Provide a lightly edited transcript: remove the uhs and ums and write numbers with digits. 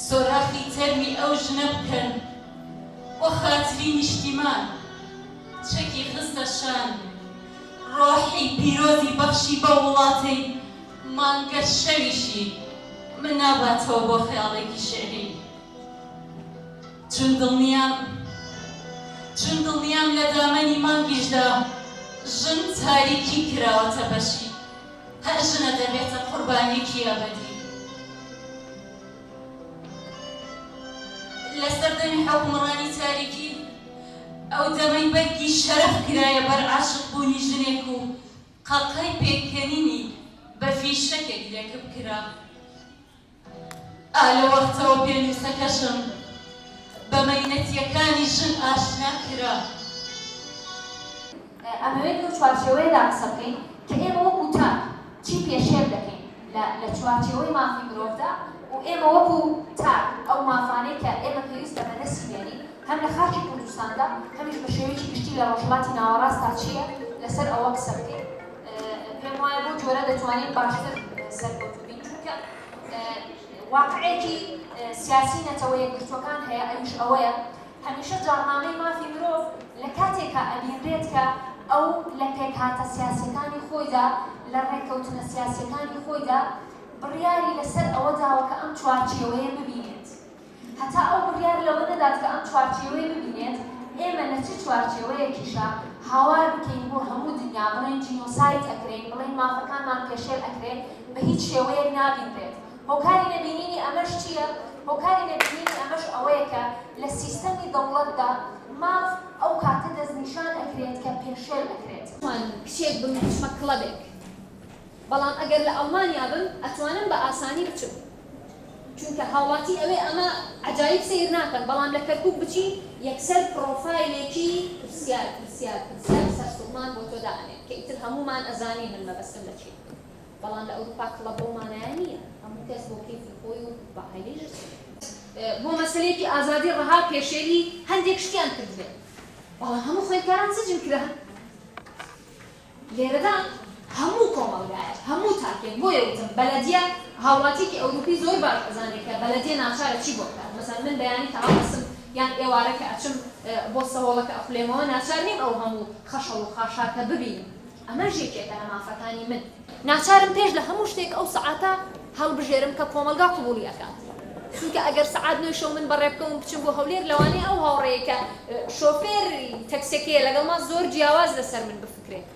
سۆراخی تەرمی ئەو ژنە بکەن بۆ خاتری نیشتیمان چەکی خستە شان ڕۆحی پیرۆزی بەخشی بەو وڵاتەی مانگە شەویشی من ناباتەوە بۆ خەیاڵێکی شیعری چون دڵنیام چون دڵنیام لە دامەنی مانگیشدا ژن تاریکی کراوەتە بەشی هەر ژنە دەبێتە قوربانیەکی ئەبەدی. لە سەردەمی حوکمڕانی تاریکی، ئەو دەمەی بەرگی شەرەف کرایە بەر عاشق بوونی ژنێک و قاقای پێکەنینی بە فیشەکێک لێکپ کرا. ئا لەو وەختەوە پێنووسەکەشم بە مەینەتییەکانی ژن ئاشنا کرا. ئەمەوێت لەو چوارچێوەیەدا قسە بکەین کە ئێمە وەکو تاک چی پێشێل دەکەین لە لە چوارچێوەی مافی مرۆڤدا و ئێمە وەکو تاک ئەو مافانەی کە ئێمە پێویستە بەدەستی بێنین هەم لە خاکی کوردستاندا هەمیش بە شێوەیەکی گشتی لە ڕۆژهەڵاتی ناوەڕاستدا چییە لەسەر ئەوە قسە بکەین. پێم وایە بەو جۆرە دەتوانین باشتر سەرکەوتوو بین چونکە واقعێکی سیاسی نەتەوە یەکگرتووەکان هەیە ئەویش ئەوەیە هەمیشە جاڕنامەی مافی مرۆڤ لە کاتێکا ئەبینرێت کە ئەو لە پێکهاتە سیاسیەکانی خۆیدا لە ڕێککەوتنە سیاسیەکانی خۆیدا بڕیاری لەسەر ئەوە داوە کە ئەم چوارچێوەیە ببینێت. هەتا ئەو بڕیار لەوە نەدات کە ئەم چوارچێوەیە ببینێت، ئێمە لە چ چوارچێوەیەکیشا هاوار بکەین بۆ هەموو دنیا بڵێین جینۆساید ئەکرێین، بڵێین مافەکانمان پێشێل ئەکرێ، بە هیچ شێوەیەک نابینرێت. هۆکاری نەبینینی ئەمەش چییە؟ هۆکاری نەبینینی ئەمەش ئەوەیە کە لە سیستەمی دەوڵەتدا ماف ئەو کاتە دەستنیشان ئەکرێت کە پێشێل ئەکرێت. ناتوانم کچێک بم بچمە کڵەبێک، بەڵام ئەگەر لە ئەڵمانیا بم ئەتوانم بە ئاسانی بچم. چونکە هاوڵاتی ئەوێ ئەمە عەجایب سەیر ناکەن بەڵام لە کەرکوک بچی یەکسەر پڕۆفایلێکی پرسیار پرسیار پرسیار سەرسوڕمان بۆ تۆ دائەنێت کە ئیتر هەموومان ئەزانین من مەبەستم لە چیە بەڵام لە ئەوروپا کڵەب بەو مانایە نیە هەموو کەس بۆ کەیفی خۆی و بە عایلەیش ئەچێت. بۆ مەسەلەیەکی ئازادی ڕەها پێشێلی هەندێک شتیان کردبێت بەڵام هەموو خوێندکاران سجن کران. لێرەدا هەموو کۆمەڵگایەک، هەموو تاکێک، بۆیە وتم بەلەدیە، هاوڵاتیەکی ئەوروپی زۆر باش ئەزانێ کە بەلەدیە ناچارە چی بۆ بکات، مەسەلەن من بەیانی کە هەڵدەستم یان ئێوارە کە ئەچم بۆ سەهۆڵەکە ئەخولێمەوە ناچار نیم ئەو هەموو خەشەڵ و خاشاکە ببینم، ئەمەش یەکێکە لە مافەکانی من. ناچارم پێش لە هەموو شتێک ئەو سەعاتە هەڵبژێرم کە کۆمەڵگا قبوڵی ئەکات. چونکە ئەگەر سەعات نۆی شەو من بەڕێ بکەوم بچم بۆ هەولێر لەوانەیە ئەو هاوڕێیەی کە شۆفێری تەکسیەکەیە لەگەڵما زۆر جیاواز لەسەر من بفکرێت.